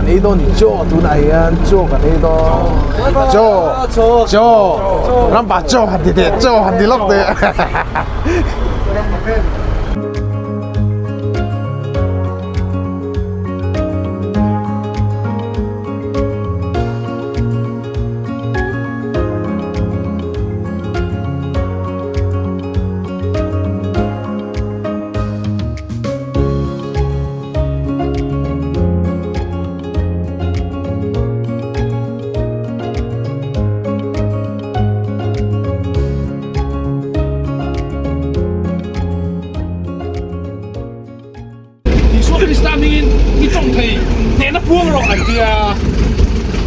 Kan ei dawn ni chaw tunah hian chaw kan ei dawn. Chaw chaw rampa chaw han ti teh chaw han ti lawk teh. Isua Krista hmingin i tawng thei hnehna puang rawh an ti a,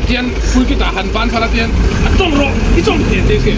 tian pulpit ah han ban phal a tian a tawng rawh i tawng thei an ti a si.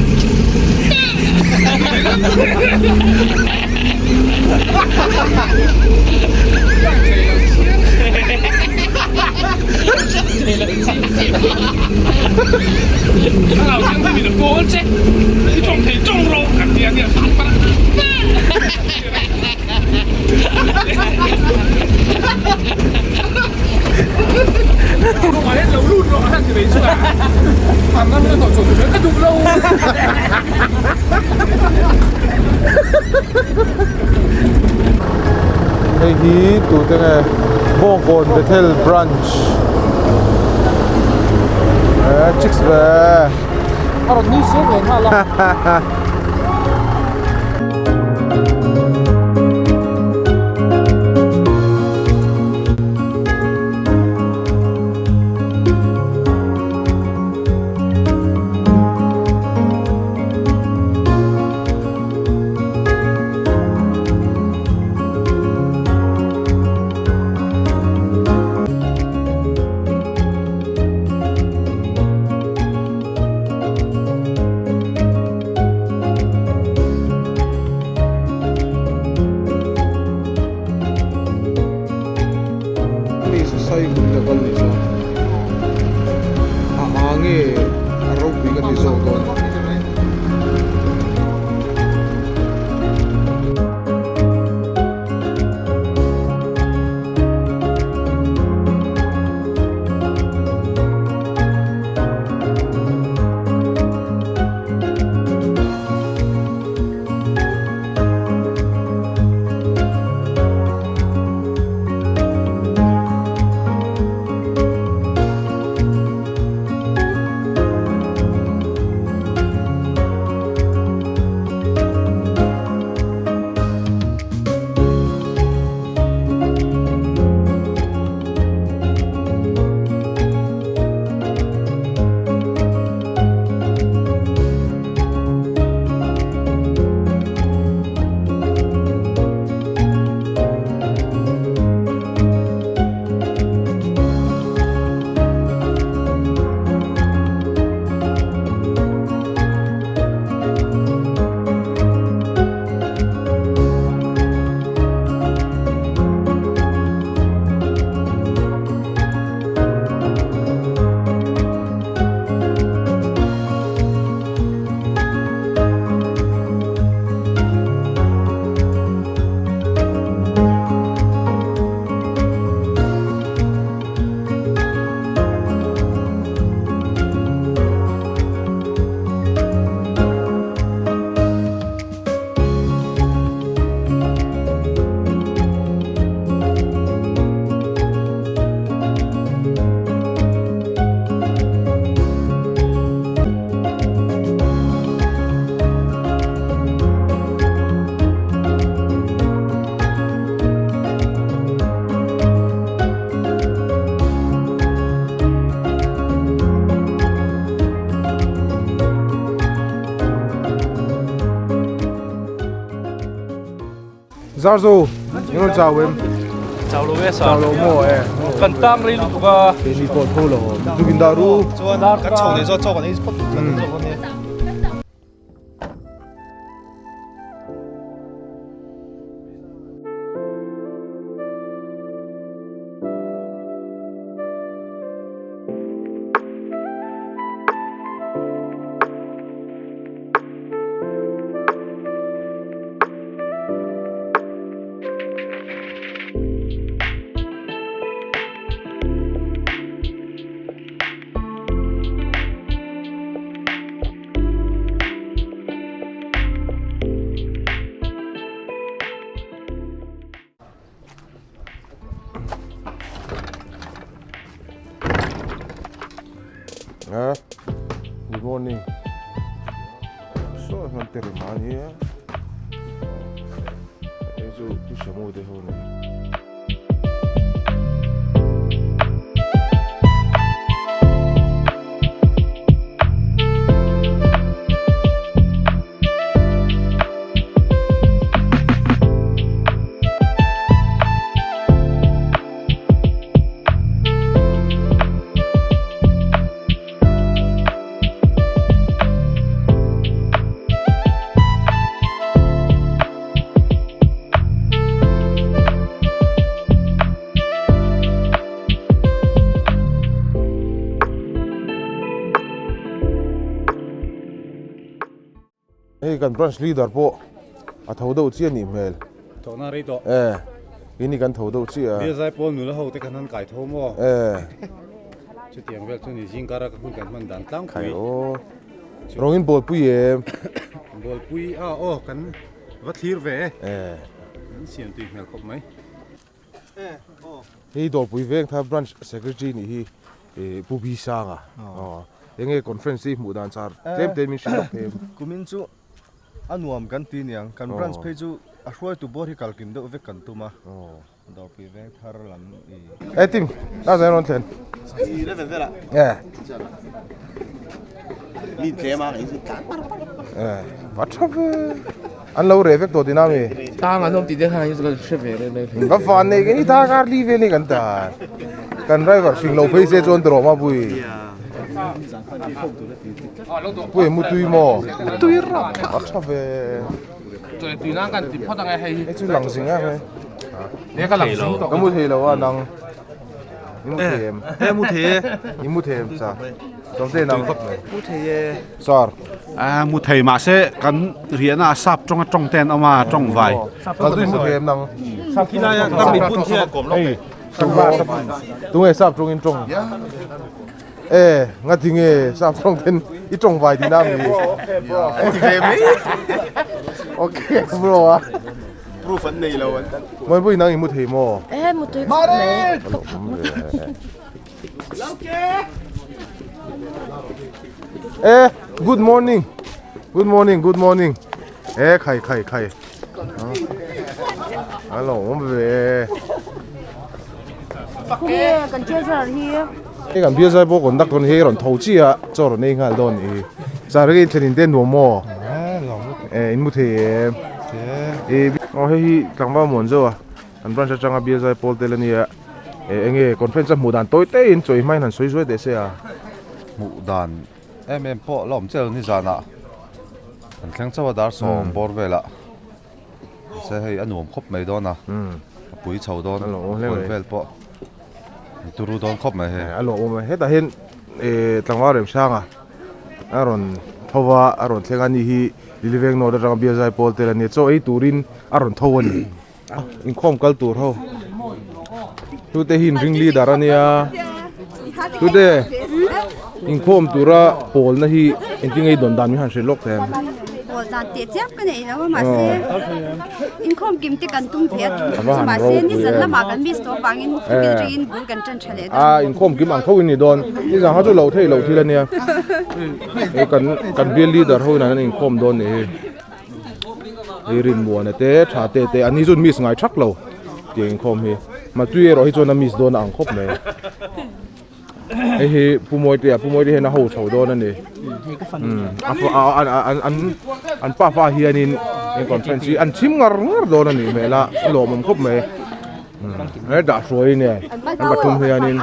Hei hi tute nge Bawngkawn Bethel Branch eh chicks ve a rawn nui suk leh nghal a. Ni sai hmun level ni zawk a a nge a ropui ka ti zawk dawn. Zarzo, in rawn chau em? Chau lo e sa. Chau lo maw e. Kan tang rei lutuk a. Keini pawh tho lo. Tukin dah ru. Chuan kan chho leh zawk chaw kan ei phawt zawk a nia. Eh, good morning. Saw hian te rem a nia. Hei chu tu hriamu te ho ni. Hei kan branch leader pawh a tho deuh chiah nih hmel. Thawhna rei tawh. Eh, ini kan tho deuh chiah a. Bial zai pawl nula ho te kan han kai tho maw? Eh. Chutiang vel chu ni zing kara ka hun kan hman dan tlangpui. Khai aw. Rawngin bawlpui em? Bawlpui a aw kan va thlir ve e. Eh. Kan siam tui hmel khawp mai. Hei Dawrpui Vengthar Branch Secretary nih hi Pu B Sanga enge conference hi hmuh dan char tlem te min hrilh lawk thei em? Kumin chu a nuam kan ti niang, kan branch phei chu a hruaitu bawr hi kalkim deuh vek kan tum a, Dawrpui Vengthar lam i. Hey team, ta zai rawn thlen. Level velah. Eh. Mi tlem a in tlan par par. Eh, va tha ve. An lo reh vek tawh tina mi. Tang an awm tih te khan hi chu ka hre ve reng reng. Va van nei ke ni ta kar li vel ni kan ta. Kan driver hring lo phei se chuan tawh ma pui. Pui mu tui maw? Tui rap. Va tha ve. Tui nan kan ti phawt ang e hei. Hei chu lang zing a hei. Ne ka lang zing tawh. Ka mu thei lo a nang. I mu thei em? E mu thei e. I mu thei em sa? Sawmte nang. Mu thei e. Sir. A mu thei mahse kan riahna ah sap tawnga tawng te an awm a tawng vai. Kal tui mu thei em nang? Khilai ah kan mit bun hian. Hei tunge sap tawngin tawng? E nga ti nge sap tawng ten i tawng vai tihna mi? Ti ve mai. Okay bro a. Proof an nei lo an. Mawipui nang i mu thei maw? E mu tui khawp mai ka phak ngawt. E good morning good morning good morning e khai khai khai a lo awm ve Khawnge kan treasurer hi hei kan bial zai pawh conductor hi rawn tho chiah a chaw rawn ei nghal dawn nih hi zan reng in thlen in te nuam maw e in mu thei em e aw hei hi tlangval muan zauh a kan branch atanga bial zai pawl tel ania. Eh enge conference a hmuh dan tawi te in chawi hmain han sawi zuai teh se a. Hmuh dan em em pawh la awm chiah lo nizanah kan thleng chauh a dar sawm bawr velah mahse hei a nuam khawp mai dawn a a pui chho dawn huan vel pawh an turu dawn khawp mai hei. A lawmawm e hetah hian eh tlangval Remsanga a rawn tho va a rawn thleng a ni hi Liliveng North atanga Bialzai pawl tel a nia chaw ei turin a rawn tho a ni. Inkhawm kal tur ho tute hi in ring leader ania tute inkhawm tura pawlna hi engtin nge i dawn dan min han hrilh lawk thei ang pawl dan teh chiam ka nei lo a mahse inkhawm kim te kan tum ve a tum chu mahse nizan lamah kan miss tawh avangin thil atangin bul kan tan tha leh dawn a inkhawm kim ang tho in ni dawn nizan kha chu lo theih loh thil ania hei kan kan bial leader ho in an inkhawm dawn nih hi. Hei rinmuana te tha te te an ni chuan miss ngai thak lo tih inkhawm hi matui erawh hi chuan a miss dawn a ang khawp mai hei hi pu mawite a pu mawite hian a ho chho dawn a ni an an pa fa hianin in conference hi an chhim ngar ngar dawn a nih hmel a a lawmawm khawp mai hetah hruai nen an pathum hianin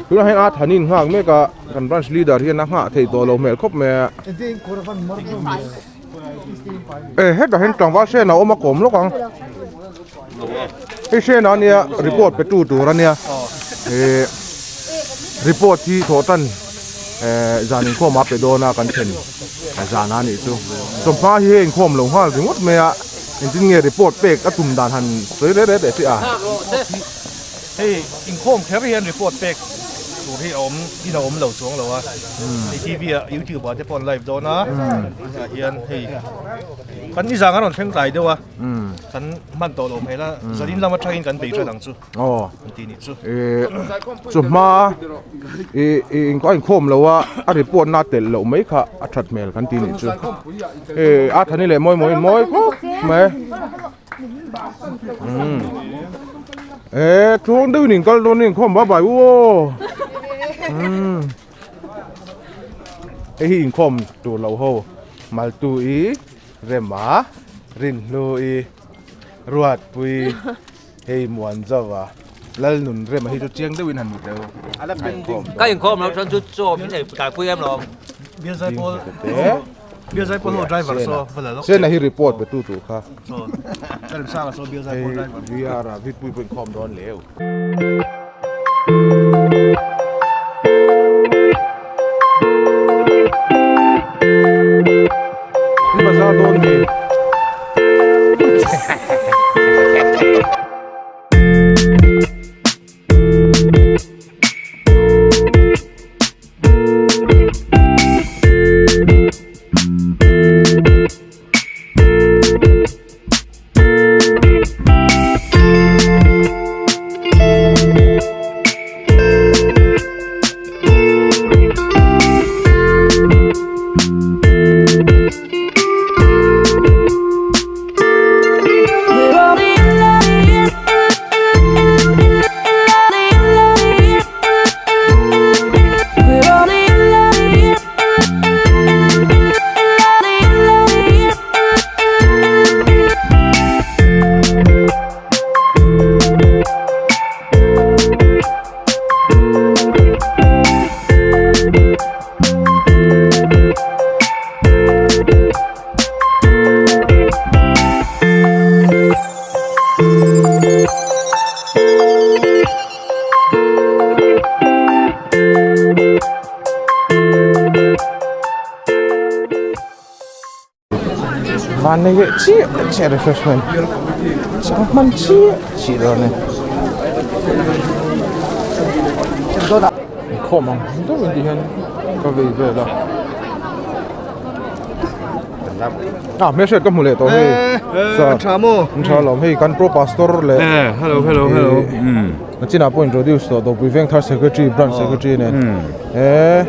tunah hian a thanin nghak mek a. Kan branch leader hian a nghah theih tawh lo hmel khawp mai a. E hetah hian tlangval hren a awm a kawm lawk ang. Hei hren a nia report pe tu tur a nia. E report hi thawh tan e zan inkhawm a pe dawn a kan thlen zan a nih chu. Chawhma hi hei inkhawm lo nghal ringawt mai a engtin nge report pek a tum dan han sawi reh reh teh si a. Hei inkhawm kher hian report pek. tur hi a awm in a awm lo chuang lo a hei TV ah youtube ah te pawh an live dawn a tunah hian hei kan nizang a rawn thleng tlai deuh a kan hman tawh lo hmel a zanin lam atangin kan bei tan ang chu an ti nih chu. Chu hma ih ih a inkhawm lo a a report na telh loh mai kha a that hmel kan ti nih chu eh a thani leh mawi mawiin mawi khawp mai. Eh tluang deuhin in kal dawn a inkhawm bye bye u aw hei hi inkhawm tur lo ho maltu i rema rinhlu i ruatpui hei muanzova lalnun rema hi chu chiang deuhin han hmu teh u ka inkhawm loh chuan chu chaw min ei taipui em lo Sena hi report pe tu tur kha. Hei VR ah vipui pawh inkhawm dawn leu. Ni bazar dawn mi. Van nei leh chiah chiah refreshment chang hman chiah chiah dawn e inkhawm ang deuh in ti hian ka vei vel a ah hmelhriat ka hmu leh tawh hei tha maw tha lawm hei kan pro pastor leh hello hello hello nachinah pawh introduce tawh Dawpui Vengthar secretary branch secretary nen eh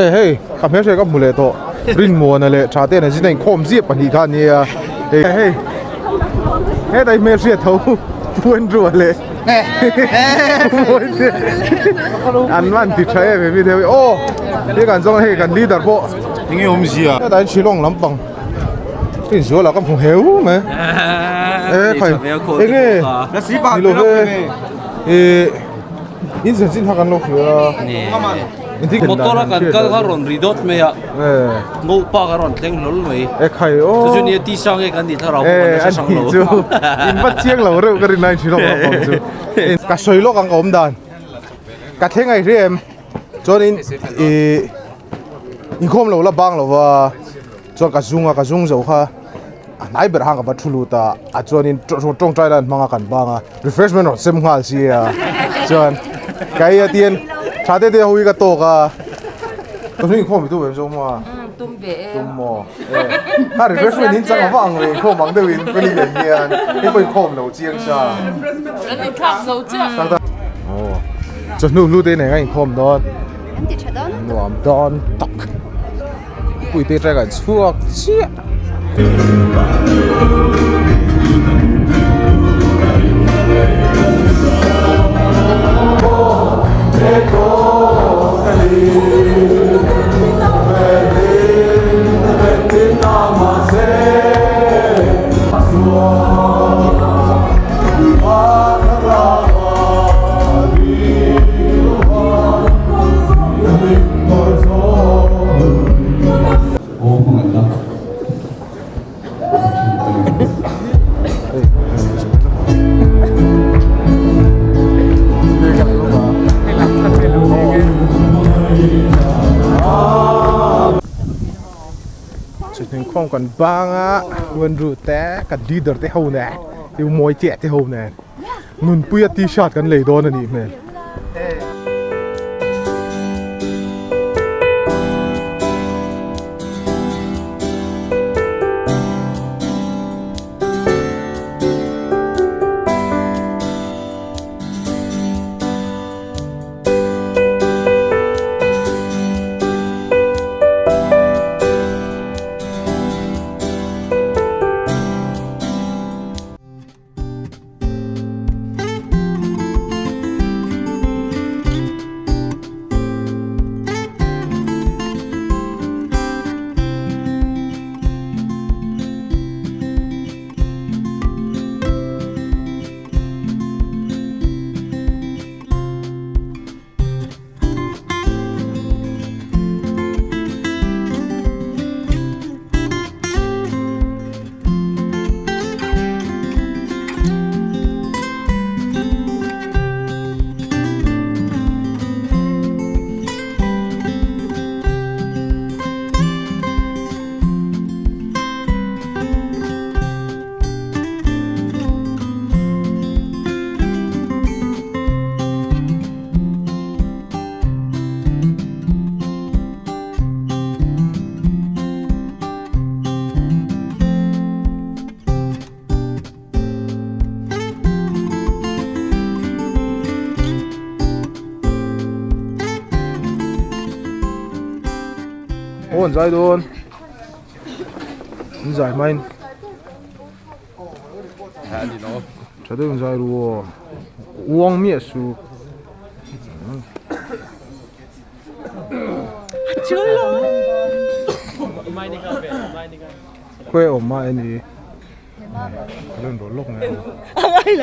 e hei ka hmelhriat ka hmu leh tawh Rinmuana leh tha te nen zin a inkhawm ziah pahnih kha ania hei hei hetah hi hmelhriat tho Pu Andrew-a leh an man ti tha em em hi deuh aw he kan zawng hei kan leader pawh enge awmzia hetah hian Shillong lampang inzuala ka hmu heu mai e khai enge ni lo ve ih in chanchin kha kan lo hria a motor a kan kal kha rawn ri dawt mai a Ngopa ka rawn thleng hlawl mai e khai aw chu chu nia ti sang nge kan nih thlarau pawh kan la hre hrang lo chu in va chiang lo reuh ka rin lai thin awm chu ka sawi lawk ang ka awm dan ka thleng ai hria em chuanin i inkhawm lo la bang lova chuan ka zung a ka zung zo kha a hnai ber hang ka va thu lut a a chuanin tawngtai lan hmanga kan bang a refreshment rawn sem nghal sia chuan ka ei a tian tha te te ho hi ka tawk a tawhnu inkhawm i tum em zawng maw tum ve e tum maw e a refreshment in chang ava ang ve inkhawm ang deuhin ka ni nen hian hei pawh inkhawm lo chiang sa kan inthlak zo chiah aw chawhnu hlu te nen a inkhawm dawn an ti tha dawn nuam dawn tak Puite track ah chhuak chiah. Chhunkhawm kan bang a huan ru te kan leader te ho nen i mawi chiah te ho nen. Nunpuia t-shirt kan lei dawn a nih hmel. Aw an zai dawn an zai hmain tha deuh in zai ru aw uang miah su. Khawi awm a eni a rawn rawlh lawk mai a hei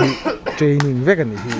hi training vek a nih hi.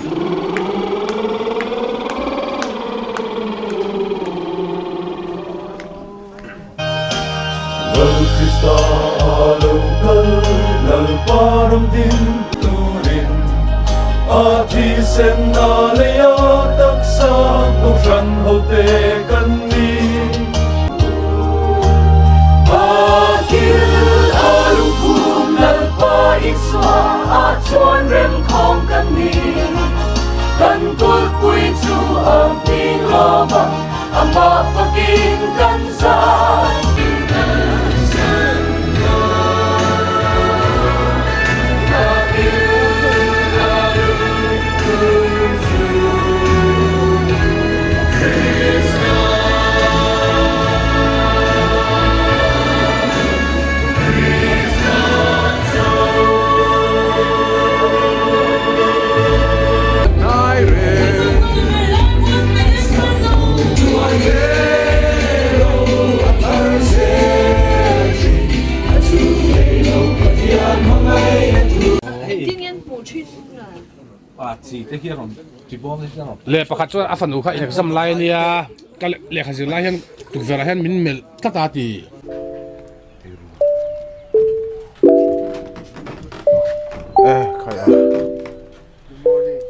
Leh pakhat chuan a fanu kha exam lai a nia ka lehkha zir lai hian tukverh ah hian min melh tlat a ti.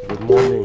Good morning.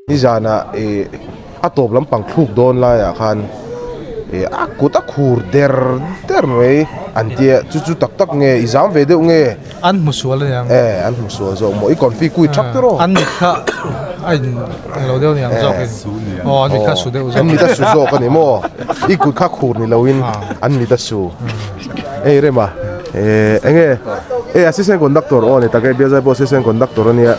Nizanah ih a tawp lampang thluk dawn laiah khan eh a kut a khur der der mai an tia chu chu tak tak nge i zam ve deuh nge an hmu sual a niang eh an hmu sual zawk maw i confi kui thak tiraw an mit kha a in englo deuh niang zawk in aw an mit kha su deuh zawk an mit a su zawk a ni maw i kut kha khur ni lo in an mit a su ei rema eh enge eh assistant conductor aw ni tak e bialzai pawh assistant conductor a nia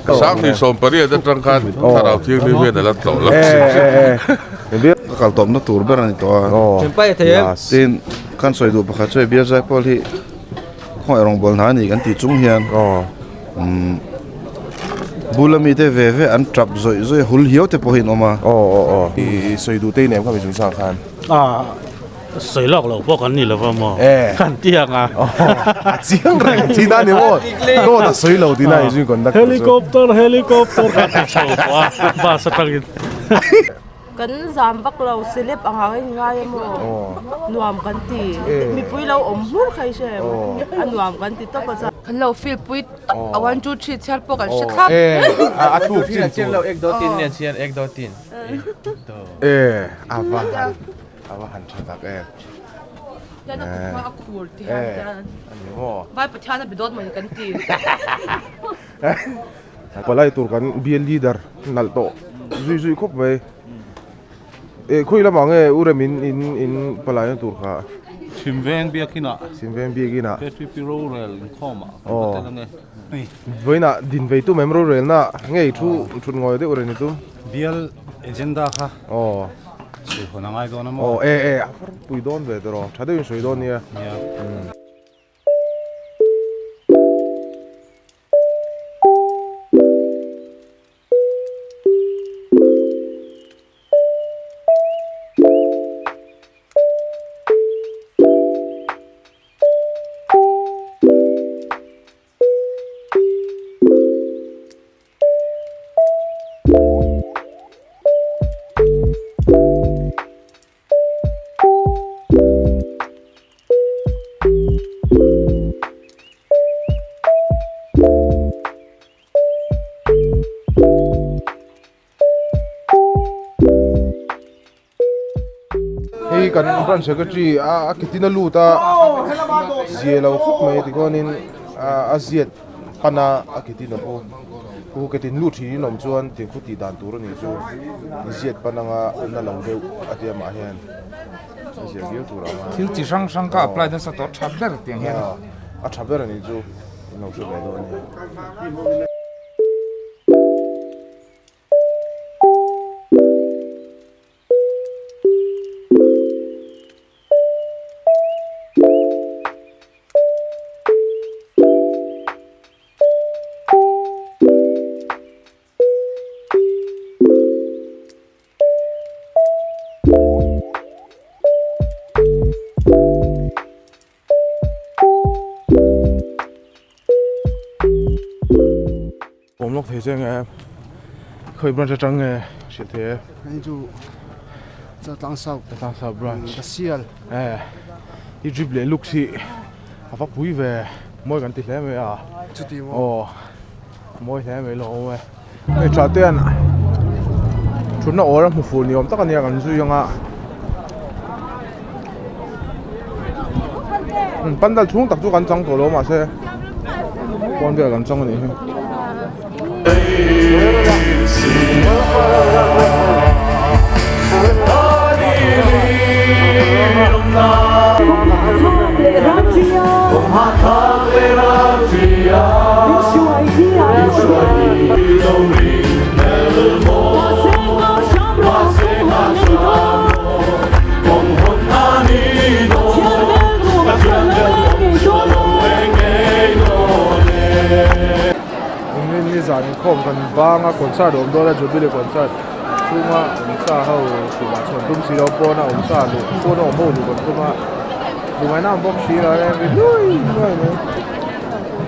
Sanghnih 18 atang khan thlarau thianghlim hian a la tlawh lo. Ka kal tawpna tur ber a ni tawh a. Tin, kan sawi duh pakhat chu hei Bialzai Pawl hi khawngaih rawngbawlna a ni kan tih chung hian bula mite ve ve an tap zawih zawih a, hul hiau te pawh hi an awm a. I sawi duh te i nem kha mi chungchang khan. Sawi lawk loh pawh kan ni lo va maw? Kan ti ang a. A chiang reng thin a ni maw? Dawt a sawi lo tih na inzui conductor chu. Helicopter, helicopter kan ti chho tawh a bus atangin. Kan zam vak lo celeb ang ang a inngai a maw? Nuam kan ti. Mipui lo awm hmur kha i hre em? A nuam kan ti tawp a chuan. Kan lo feel pui tawp a one two three chhiar pawh kan hre thlap. A thluk chin tur. Ek do tin nen chhiar ek do tin. A va han. A va han tha tak em. Tian a kut hma a khur ti hian tian. A ni maw? Vai Pathian a bi dawt mawni kan ti. Palai tur kan bial leader nalh tawh zui zui khawp mai. Eh khawi lamah nge u rem in in in palai na tur kha? Chhimveng biakinah. Chhimveng biakinah. KTP rorel inkhawmah kan va tel ange. Vawiinah din vei tum em rorelna ngei thu thut ngawi deuh reng ni tum. Bial agenda kha. Aw. Sawi hawn a ngai dawn a maw? Aw e e a pui dawn ve tawh tha deuhin sawi dawn nia. Nia. Hei kan branch secretary a ketin a lut a zia lo khawp mai tikhuanin a ziat pan a a ketin a pu pu ketin lut thin in awm chuan tiang khu tih dan tur a nih chu ziat pan anga na lo deuh a tia mah hian a zia viau tur ang a thil chi hrang hrang kha apply nasa tawh a tha ber tiang hian a tha ber a nih chu in lo hre ve dawn a ni. Awm lawk thei che nge khawi branch atang nge hrilh thei e. Hei chu Chatlang South. Chatlang South branch. Ka sial. Eh i drip leh looks hi a va pui ve mawi kan ti hle mai a. Chuti maw. Aw mawi hle mai lo awm e. Hei tha te an thutna awl a hmu fuh ni awm tak a nia kan zui ang a. Pandal chhung tak chu kan chang tawh lo mahse pawn vel kan chang a nih hi. Ni zan inkhawm kan bang a concert a awm dawn a Jubilee concert chhunga awm sa ho tumah chhawn tum si lo pawn a awm sa luh pawn a awm ho luh kan tum a lungaina ang bawk si lo e ri luai luai mai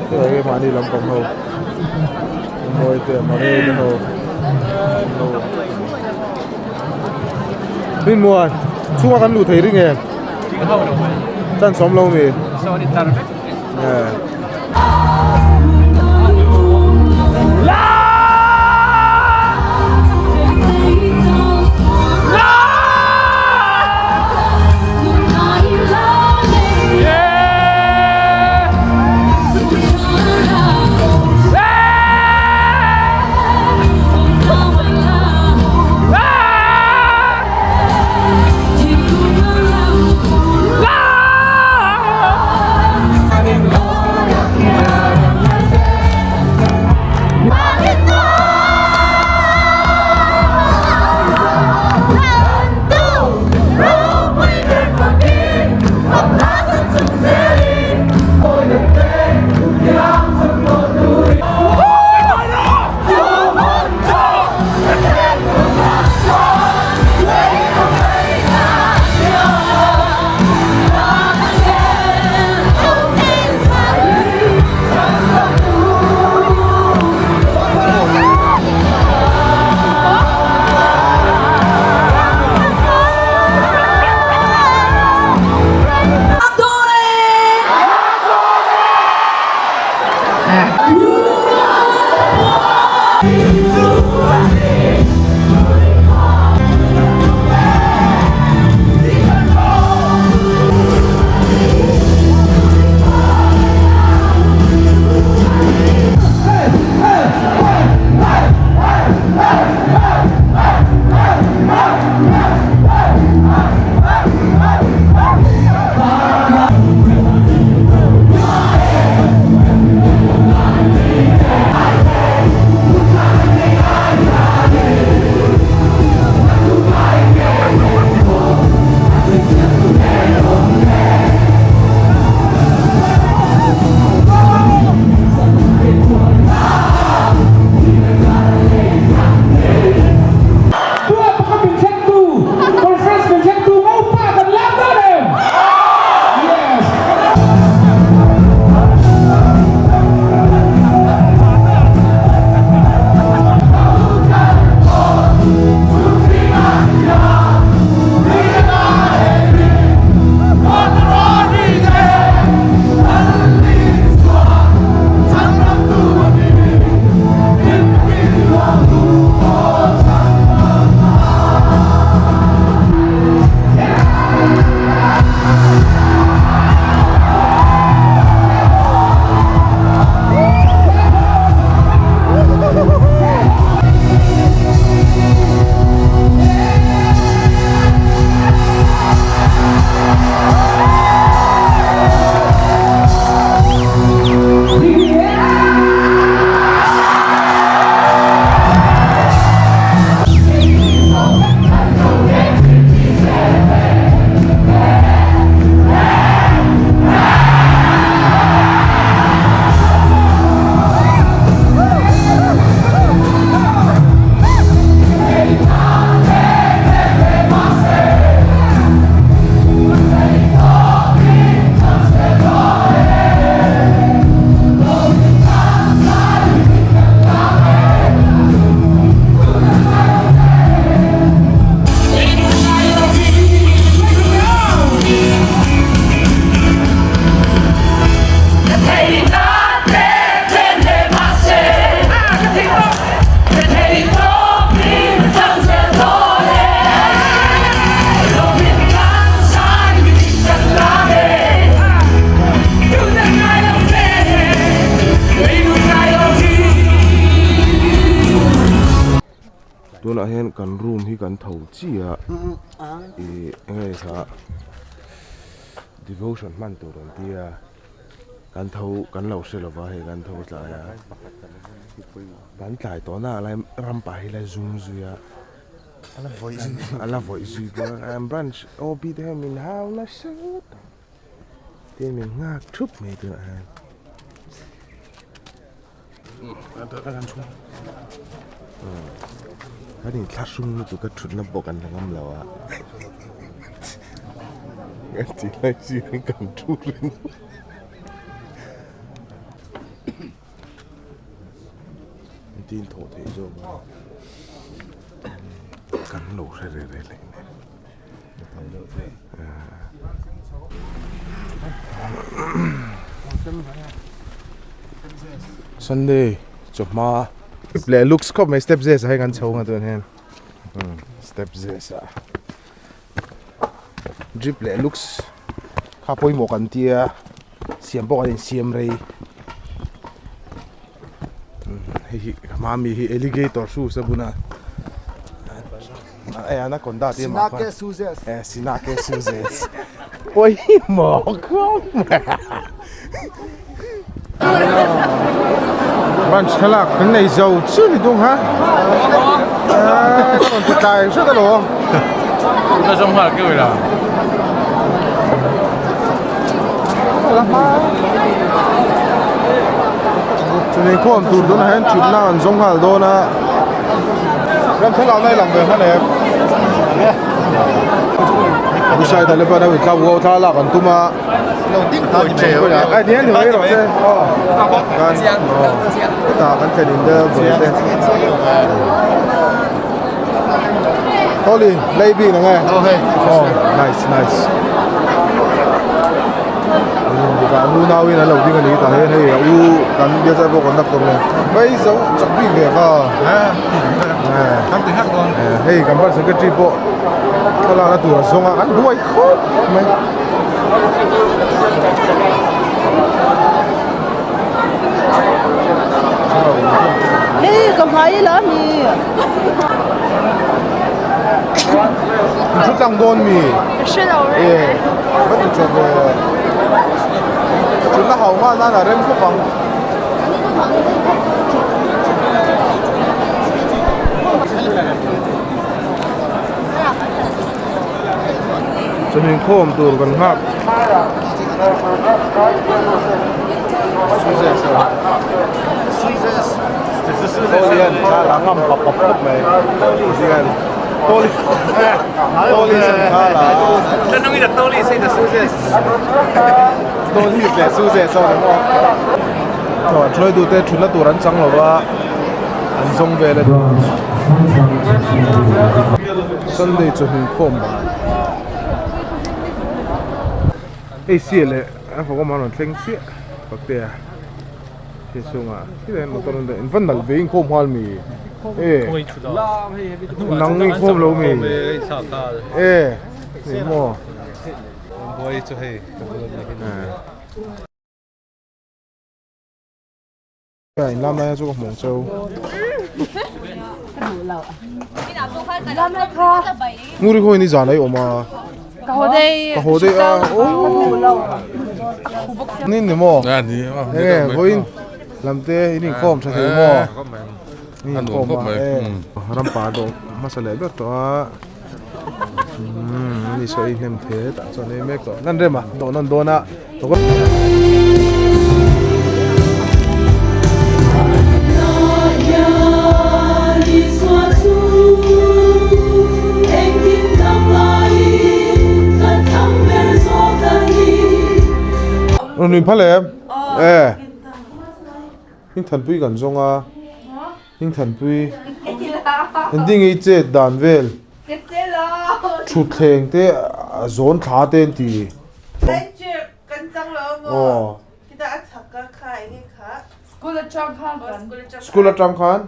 hei hi mahni lampang ho mawi te mare te ho an lo awm teuh mai rinmuan chhunga kan luh thei ring em chance awm lo mi Tunah hian kan room hi kan tho chiah a ih eng nge kha devotion hman tur an tia kan tho kan lo hre lova hei kan tho tlai a kan tlai tawh na lai ram pah hi la zum zui a a la vawih zui bawk a branch OB te hian min hau nasa ngawt ang tin min nghak thup mai tunah hian. Kan inthlahrung lutuk a thutna pawh kan la ngam lo a kan tih lai chi hian kan thu reng engtin thawh theih zawk a kan lo hre reh reh leh nen. Sunday chawhma leh looks khawp mai step zes ah hian kan chho ang a tunah hian step zes ah drip leh looks kha pawimawh kan tia siam pawh kan insiam rei hei hi hma mi hi alligator shoes a bun a. Eh, anaconda te mah khan. Sinake Suzes. Eh, Sinake Suzes. Oi, mo khom. Branch thlalak kan nei zo chu ni dung ha. Eh, ka rawn ti tlai hret alawm. Na zawng nghal keuh ila. Chumi khawm tur tunah hian thutna an zawng nghal dawn a. Ram thlalak na i lang ve hman em? Busai Taliban ho inthlak uau thla lak an tum a. Ai ni an ni rawh se. Kan hetah kan thlen in te bul te. Toli lei bik ang e. Oh nice nice. Bukah nu nau in an lo ding a ni tah hian hei a u kan biasa pawh kan doctor nen mai zo chak bik ve kha hei kan branch secretary pawh thlalak na tur a zawng a an buai khawp mai. Hei ka hmai ila mi. Thu tlang dawn mi. Ka hre lo reng. E va ti chawp ve. Thutna hau nghal nan a rem khawp ang. Chawhmeh inkhawm tur kan nghak. Tolian thla la ngam pap pap khawp mai. Zian Toli Toli san thla la. Toli leh Suze sawn an awm. Chuan hruaitute thutna tur an chang lova an zawng vel a ni. Sunday chawhmeh inkhawm dan. Hei sia leh a fawk awm a rawn thleng chiah pakte a thil chhungah thil hian motor an dah in va nalh ve inkhawm nghal mi e nang inkhawm lo mi e ni maw In lam lai chu ka hmuh ang cheu. Nguri khaw in i zan a i awm a. Ka haw dei. Ka haw dei a. Ni ni maw? Enge vawiin lam te in inkhawm tha thei maw? In inkhawm a e. Ram pa dawh hmasa leh ber tawh a. Ni saw ei hnem the tah chuan ei mek tawh. Nan rem a dawh nawn dawn a. Rawn in phal em? E. Hmingthanpui kan zawng a. Hmingthanpui. Engtin nge i chet dan vel? Thutthleng te a zawn thla te an ti. Aw. School atang khan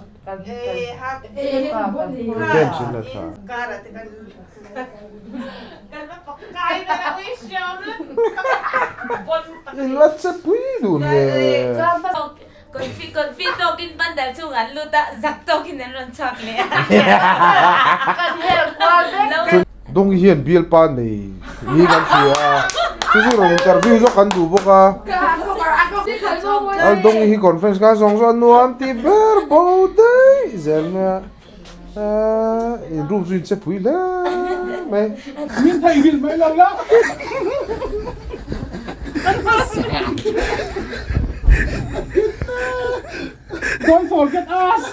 bench in la thla. In la che pui dun ve. Confi confi tawkin bundle chhungah an lut a, zak tawkin an rawn chhuak leh a. Kan hel kual vek. Dawng hian bialpa nei ni kan hria a, chu chu rawn interview zawk kan duh bawk a. Dawng hi conference kha zawng zawng a nuam ti ber bo daih zel mai a. In room chu in che pui hle mai. Min thei hrilh mai lo la. Don't forget us.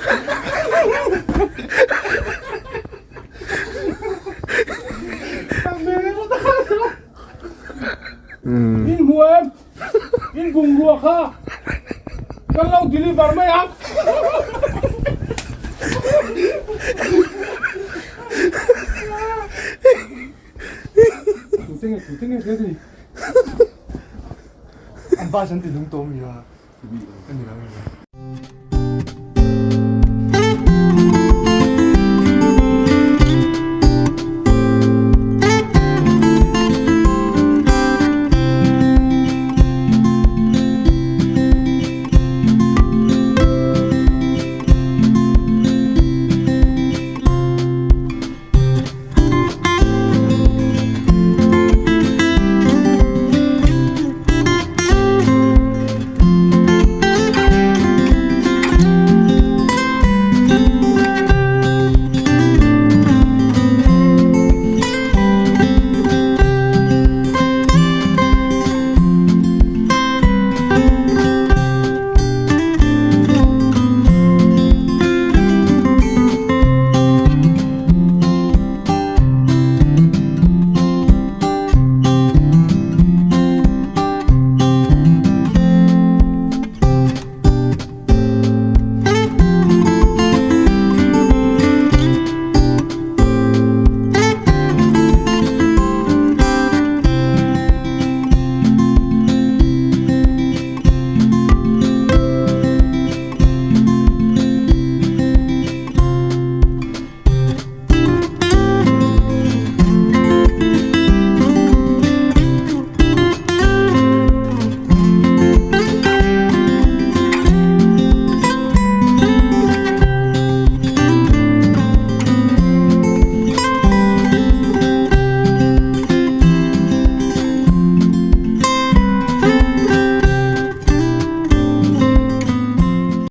In hmu em? In bungrua kha kan lo deliver mai ang. Tute nge tute nge hle ni. An bus an ti lung tawh mi a. Ani lo.